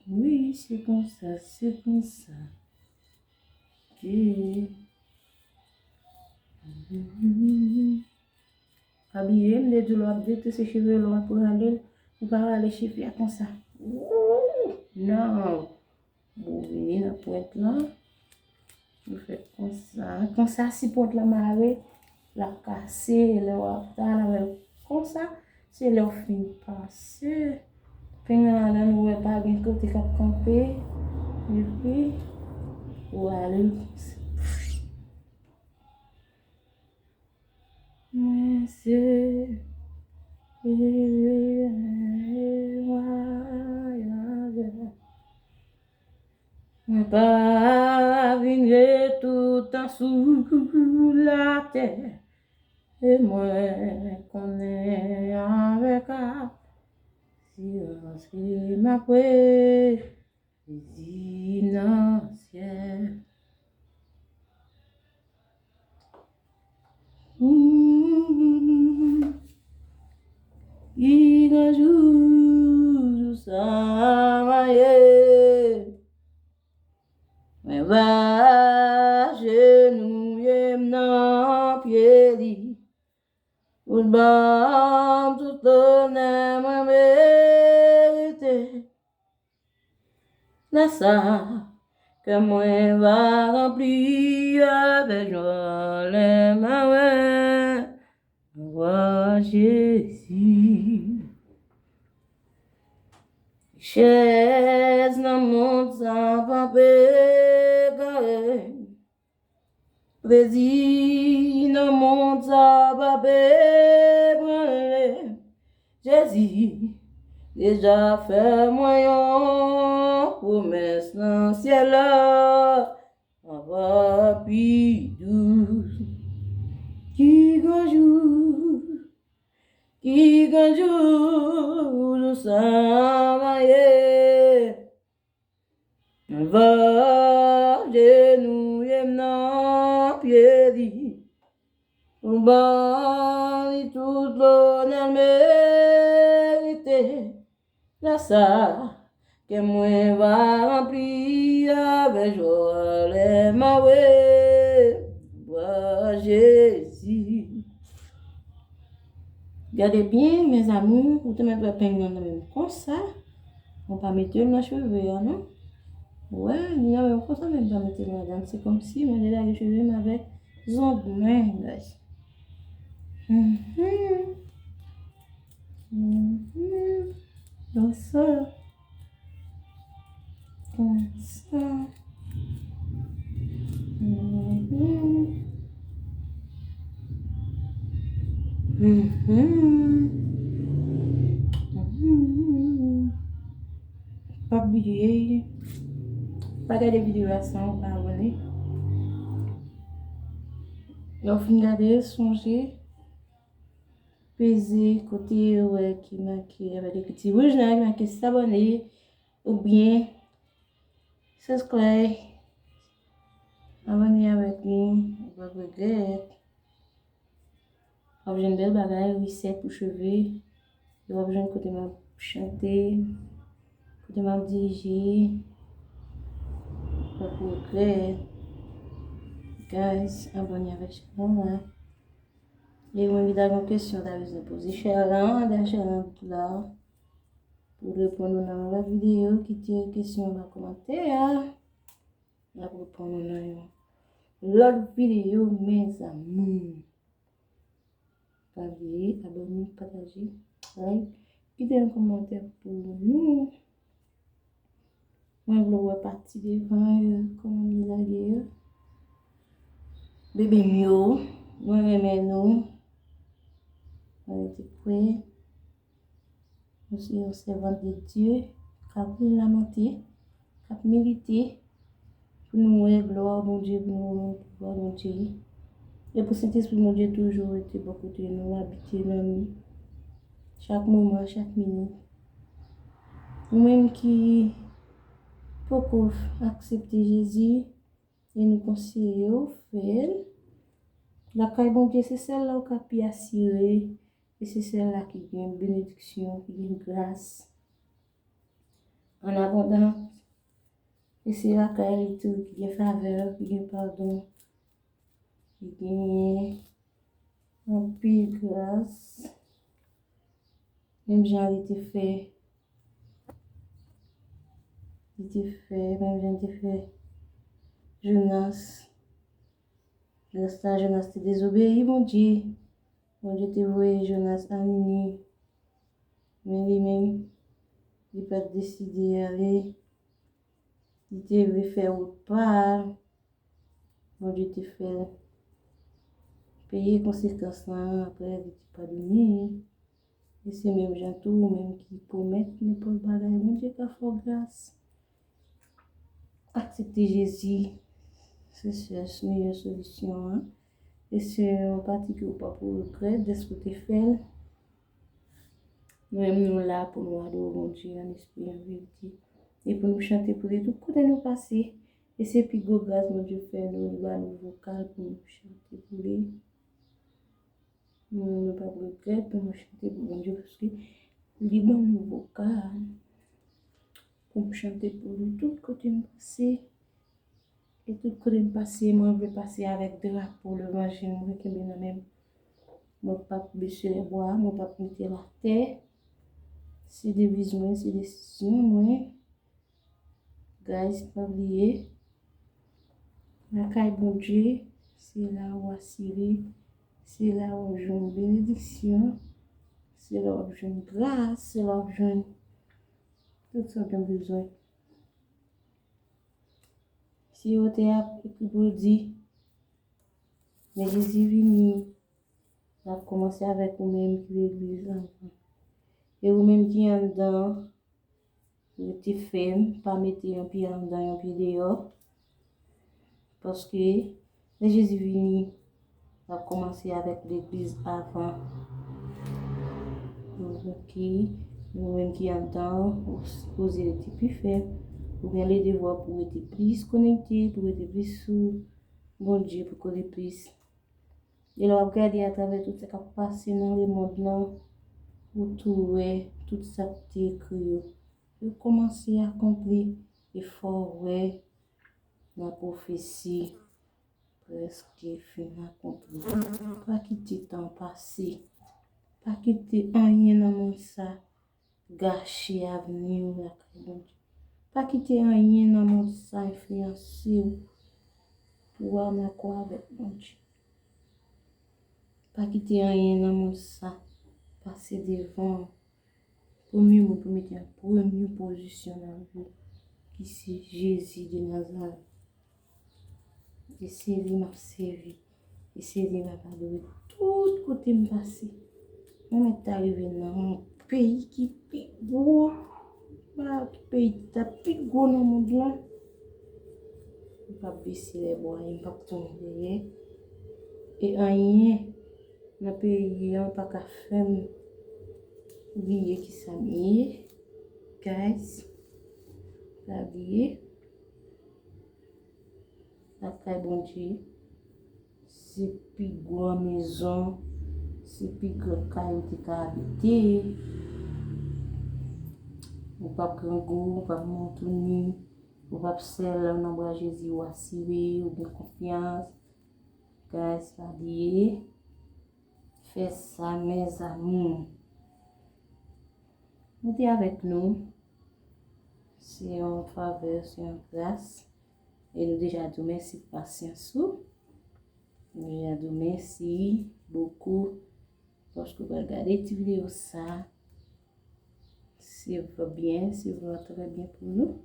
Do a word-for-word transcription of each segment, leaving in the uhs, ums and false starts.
Wi, se konsa, se konsa. Ke. Pa bliye, m te di w lè w ap detrese cheve, lè w ap rale l, ou pa rale cheve a konsa. Wouw! Non! Ou vini nan pwent lan. Ou fè konsa. Konsa, si pwent lan mare, l ap kase. Lè w ap ta lavel konsa, se lè w fin pase. Penyen an, nou wè pa gen kote k ap kanpe. Epi, ou ale. Mwen se vwayajè. Mwen pa vin ret toutan sou latè. E mwen konnen avèk asirans ke m ap wè Jezi nan syèl. Ki gran jou, jou sa va ye. Mwen va ajenouye m nan pye li. Pou l ban m tout lonè mwen merite. Lè sa, kè mwen va ranpli avèk jwa lè m a wè, wè Jezi. Richès nan mond sa pa pe gare. Plezi nan mond sa pa pe branle. Jezi deja fè mwen yon pwomès nan syèl la. Anvan pi dous. Ki gran jou, ki gran jou, jou sa va ye. Mwen va ajenouye m nan pye li. Pou ban li tout lonè l merite. Lè sa, kè mwen va ranpli avèk jwa lè m a wè, wè Jezi. Gade byen, mes amours, ou te mèt wè peng nan men m konsa. Mwen pa mete l nan cheve a, non. Wè, li nan men m konsa, men m pa mete l ladan. Se kòmsi mwen te lave cheve m avèk zong mwen, guys. Mhm. Mhm. Konsa. Konsa. Mhm. Mhm. Mhm. Pa bliye, pa gade videyo a san ou pa abòne. Lè w fin gade, sonje peze kote ou wè ki make avèk ekriti wouj la ki make s'abonner oubyen subscribe. Abòne avèk nou, ou p ap regrèt. W ap jwenn bèl bagay, resèt pou cheve. E w ap jwenn kote m ap chante, kote m ap dirije. W ap regrèt. Guys, abòne avèk chanèl la. E mwen ki ta gen kesyon ta bezwen poze chè lan, dan chè lan la. Pou reponn ou nan yon lòt videyo, kite kesyon an nan kòmantè a. N ap reponn ou nan yon lòt videyo, mes amours. Pa bliye abòne, pataje, like, kite yon kòmantè pou nou. Mwen vle wè pati devan yo, kòman m lage yo. Bebe m yo, mwen renmen nou. Mwen rete kwè. Nou se yon sèvant de Dye k ap lamante, k ap milite pou nou wè glwa Bondye, pou nou wè pouvwa Bondye. E pou Sentespri Bondye toujou rete bò kote nou, abite nan nou. Chak moman, chak minit. Ou menm ki poko aksepte Jezi, e nou konseye w fè l. Lakay Bondye, se sèl la ou ka pi asire, e se sèl la ki gen benediksyon, ki gen gras. an abondans. E se lakay li tou ki gen favè, ki gen padon, ki gen anpil gras. Menm jan li te fè, li te fè, menm jan li te fè Jonas. Gras la, Jonas te dezobeyi Bondye. Bondye te voye Jonas a Niniv. Men li menm, li pa t deside ale. Li te vle fè wout pa l. Bondye te fè l peye konsekans lan, apre li te padone. E se menm jan tou, ou menm ki pwomèt nenpòt bagay, Bondye ka fè w gras. Aksepte Jezi, se sèl meyè solisyon an. E se yon pati ke w p ap regrèt dèske w te fè l. Nou menm, nou la pou nou adore Bondye an espri, an verite. E pou nou chante pou li tout kote nou pase. E se pi gwo gras Bondye fè nou, li ba nou vokal pou nou chante pou li. Nou, nou p ap regrèt pou nou chante pou Bondye, paske li ban nou vokal pou m chante pou li tout kote m pase. E tout kote m pase, mwen vle pase avèk drapo levanjil mwen kenbe nan men m. Mwen p ap bese lèbwa, mwen p ap mete l atè. Se deviz mwen, se desizyon mwen. Guys, pa bliye, lakay Bondye, se la ou asire, se la ou jwenn benediksyon, se la ou jwenn gras, se la ou jwenn tout sa w gen bezwen. Si yo te ap ekri pou di, men Jezi vini, l ap kòmanse avèk ou menm ki legliz la. E ou menm ki anndan, rete fèm, pa mete yon pye anndan, yon pye deyò. Paske lè Jezi vini, l ap kòmanse avèk legliz avan. Donk, nou menm ki anndan, ou sipoze rete pi fèm. Ou gen le devwa pou rete plis konekte, pou rete plis sou Bondye, pou kole plis. E lè w ap gade atravè tout sa k ap pase nan lemonn nan, ou tou wè tout sa k te ekri yo. Yo kòmanse akonpli, e fò w wè nan pwofesi prèske fin akonpli. Pa kite tan pase. Pa kite anyen nan mond sa gache avni w lakay Bondye. Pa kite anyen nan mond sa enfliyanse w pou w anakò avèk Bondye. Pa kite anyen nan mond sa pase devan w. Premye moun pou mete an premye pozisyon nan vi w, ki se Jezi de Nazarèt. E se li m ap sèvi. E se li m ap adore tout kote m pase. Mwen mèt ta rive nan yon peyi ki pi gwo, ba, ki peyi ki ta pi gwo nan mond lan. M p ap bese lèbwa, m p ap tounen dèyè. E anyen nan peyi an pa ka fè m bliye kisa m ye. Guys, pa bliye, lakay Bondye, se pi gran mezon, se pi gran kay ou te ka abite. Ou p ap grangou, ou p ap moutouni, ou p ap sèl nan bra Jezi, ou asire, ou gen konfyans. Guys, pa bliye, fè sa, mes amours. Rete avèk nou. Se yon favè, se yon gras. E nou deja di w mèsi pou pasyans ou. Nou deja di w mèsi bokou paske w pral gade ti videyo sa. Se va byen, se va trè byen pou nou.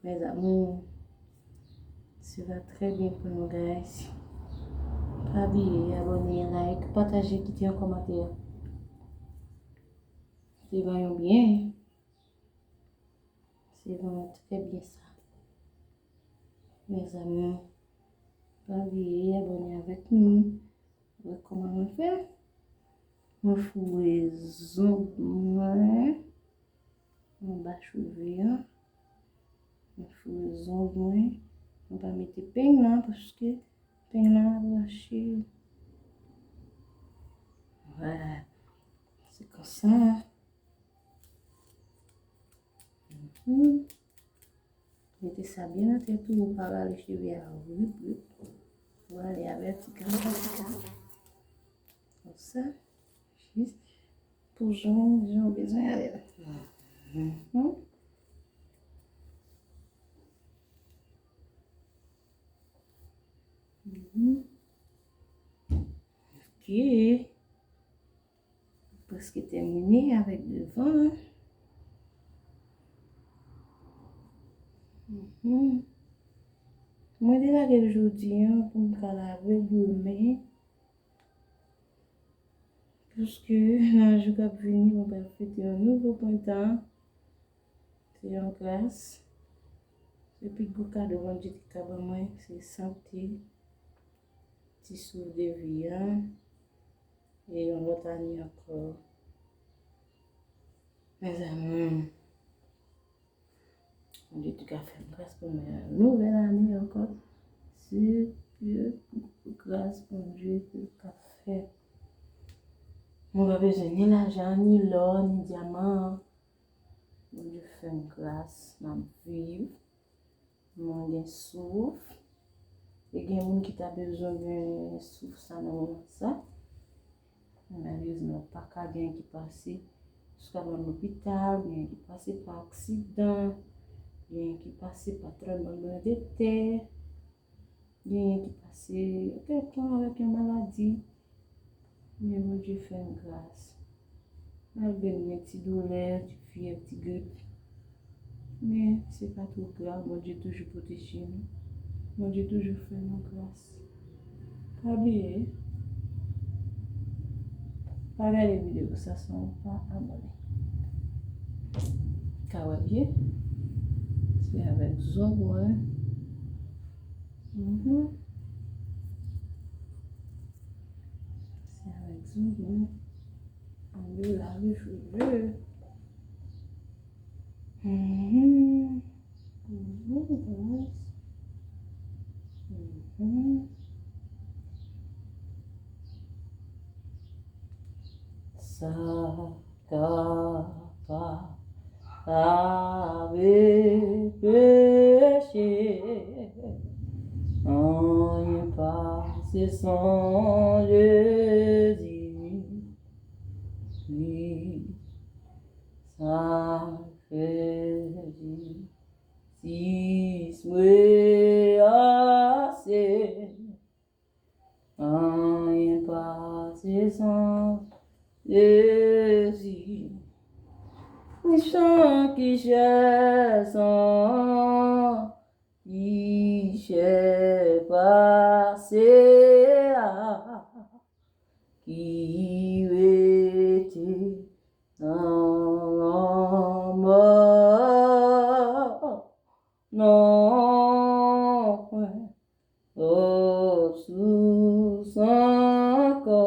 Mes amours, se va trè byen pou nou, guys. Pa bliye abòne, like, pataje, kite yon kòmantè. Se va yon byen. Se va yon trè byen sa. Mes amours, pa bliye abòne avèk nou. Wè kòman mwen fè? Mwen foure zong mwen anba cheve an. Mwen foure zong mwen. Mwen pa mete peny nan paske peny nan ap rache. Vwala. Se konsa. Hmm. Mete sa byen nan tèt ou, ou pa rale cheve a rip, rip. Ou rale a vètikal, vètikal. Konsa, jis pou jwenn jan w bezwen ale la. Mhm. Mhm. Ok. Prèske tèmine avèk devan an. Mhm. Mwen delage l jodi a pou m ka lave l demen. Paske nan jou k ap vini, mwen pral fete yon nouvo prentan. Se yon gras. Se pi gwo kado Bondye te ka ban mwen, se sante, ti souf de vi a, e yon lòt ane ankò. Mezanmi, Bondye te ka fè m gras pou mwen yon nouvèl ane ankò. Se ke gras Bondye te ka fè. Mwen pa bezwen ni lajan, ni lò, ni dyaman. Bondye fè m gras, m ap viv. Mwen gen souf. E gen moun ki ta bezwen gen souf sa nan moman sa. Malerezman, pa ka gen ki pase jiska nan lopital, gen ki pase pa aksidan, gen ki pase pa tranblemanntè, gen ki pase kèlkan avèk yon maladi. Men Bondye fè m gras. Malgre m gen ti doulè, ti fyèv, ti grip, men se pa twò grav. Bondye toujou pwoteje nou. Bondye toujou fè nou gras. Pa bliye, pa gade videyo sa san w pa abòne. Ka wè byen. Se avèk zong mwen. Mhm. Se avèk zong mwen. Ann lave cheve. Mhm. Mhm, guys. Mhm. Sa ka pa lave peche, anyen pase san Jezi. Wi, sa fè Jezi mwen ase. Anyen pase san Jezi. Ni san ki chè, san ki chè pase a, ki rete nan lanmò. Non, pwen lòt sous ankò.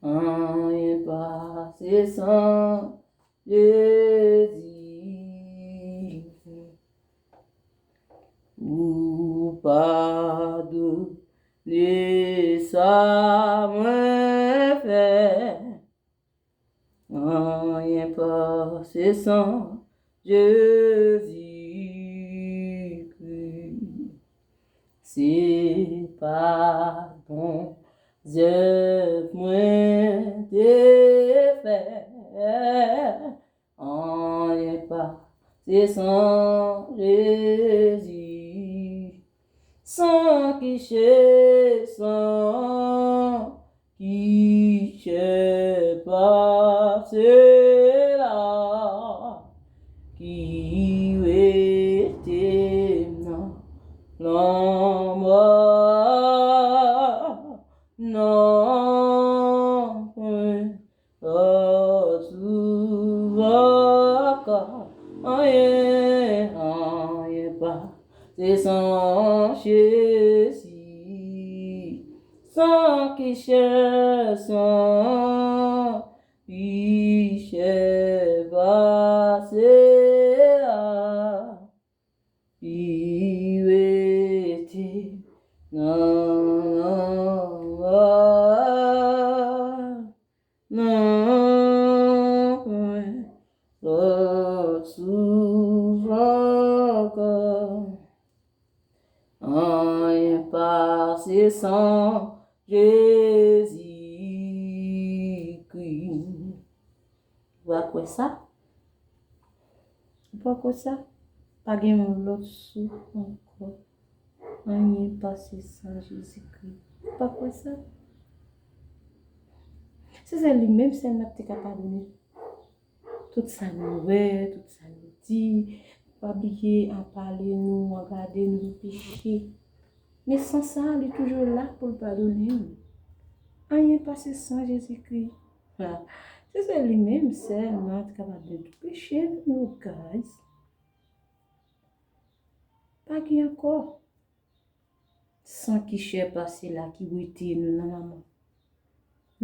Anyen pase san Jezi. Ou padone sa mwen fè. Anyen pase san Jezikri. Se pa bon zèv mwen te fè. Anyen pase san Jezi. San ki chè, san ki chè pase la, ki rete nan lanmò. Non, pwen lòt sous ankò. Anyen, anyen pase san Jezi. San ki chè, san ki chè pase la, ki rete nan lanmò. Non, pwen lòt Souf ankò. Anyen pase san Jezikri. Ou pa kwè sa? Ou pa kwè sa? Pa gen yon lòt souf ankò. Anyen pase san Jezikri. Ou pa kwè sa? Se sèl li menm sèl n ap te ka padone. Tout sa nou wè, tout sa nou di, pa bliye an pale nou, an gade nou peche. Men san sa, li toujou la pou l padone nou. Anyen pase san Jezikri. Ha, se sèl li menm sèlman ki kapab padone tout peche nou, guys. Pa gen ankò. San ki chè pase la ki wete nou nan lanmò.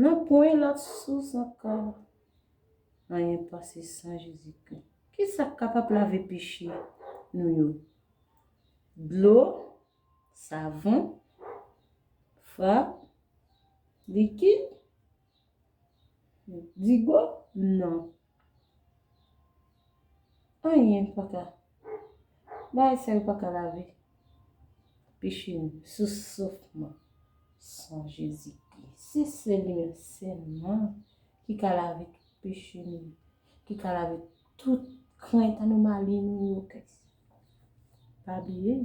Nan pwen lòt sous ankò. Anyen pase san Jezikri. Kisa k kapab lave peche nou yo? Dlo, savon, fab, likid, digo? Non. Anyen pa ka. Bagay sa yo pa ka lave peche nou. Sou soufman san Jezikri. Se sèl li menm sèlman ki ka lave tout peche nou. Ki ka lave tout krent, anomali nou yo, guys. Pa bliye,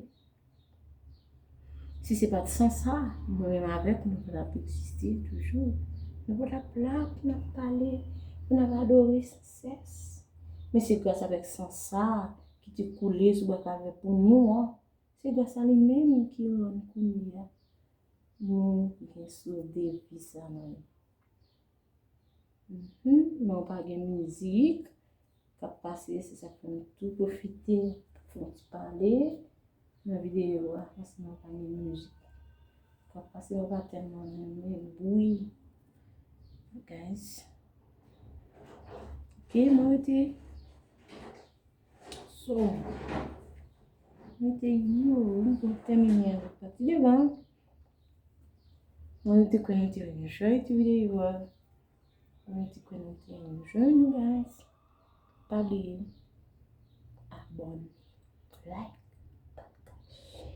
si se pa t san sa, mwen menm avèk ou, nou pa t ap egziste toujou. Nou pa t ap la pou n ap pale, pou n ap adore san sès. Men se gras avèk san sa ki te koule sou bwa Kalvè pou nou an. Se gras a li menm ki rann kounye a nou gen souf de vi sa nan nou. Mhm, men w pa gen mizik k ap pase, se sa k fè m tou pwofite fè yon ti pale nan videyo a, paske mwen pa gen mizik k ap pase, mwen pa tèlman renmen bri, guys. Ok, mwen rete So, mete yo, nou pou tèmine avèk pati devan. Mwen te kwè nou te enjoy ti videyo a. Mwen te kwè nou te enjoy nou, guys. Pa bliye abòne, like, pataje.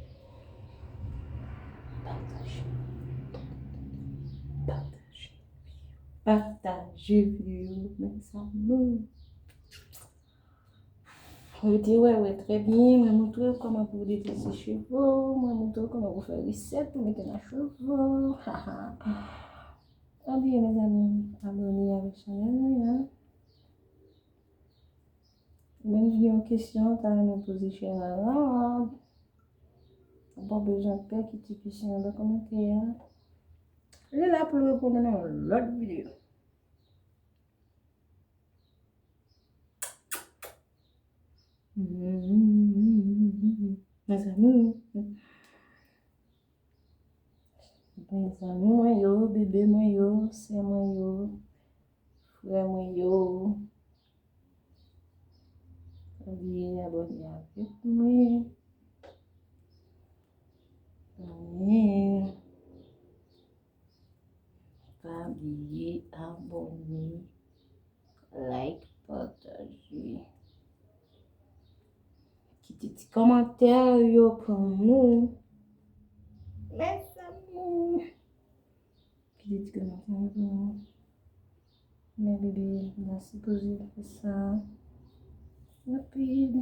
Pataje. Pataje. Pataje videyo, mes amours. Rete wè, wè, trè byen. Mwen montre w kòman pou w detrese cheve w. Mwen montre w kòman pou w fè resèt pou mete nan cheve w. Haha. Pa bliye, mezanmi, abòne avèk chanèl mwen an. Menm si gen yon kesyon w ta renmen poze chè Rara, ou pa bezwen pè kite kesyon an nan kòmantè a. Li la pou l reponn ou nan yon lòt videyo. Mes amours. Mes amours mwen yo, bebe mwen yo, sè mwen yo, frè mwen yo. Pa bliye abòne avèk mwen. Mwen. Pa bliye abòne, like, pataje. Kite ti kòmantè yo pou nou. Mes amours. Kite ti kòmantè yo pou nou. Men bebe, m ta sipoze fè sa rapid.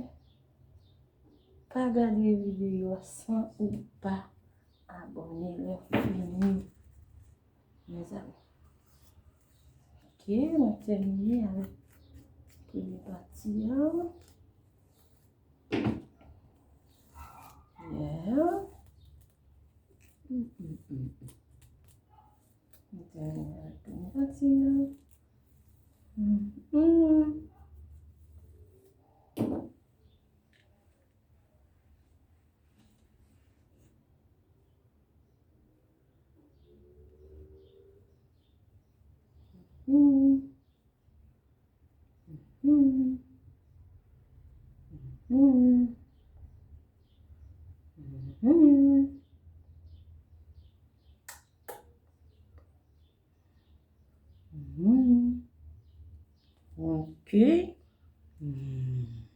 Pa gade videyo a san ou pa abòne lè w fini, mezanmi. Ok, mwen tèmine avèk premye pati a. Yeah. Mm, mm, mm, mm. Mwen tèmine avèk premye pati a. Mm, mm. Ok. Hmm.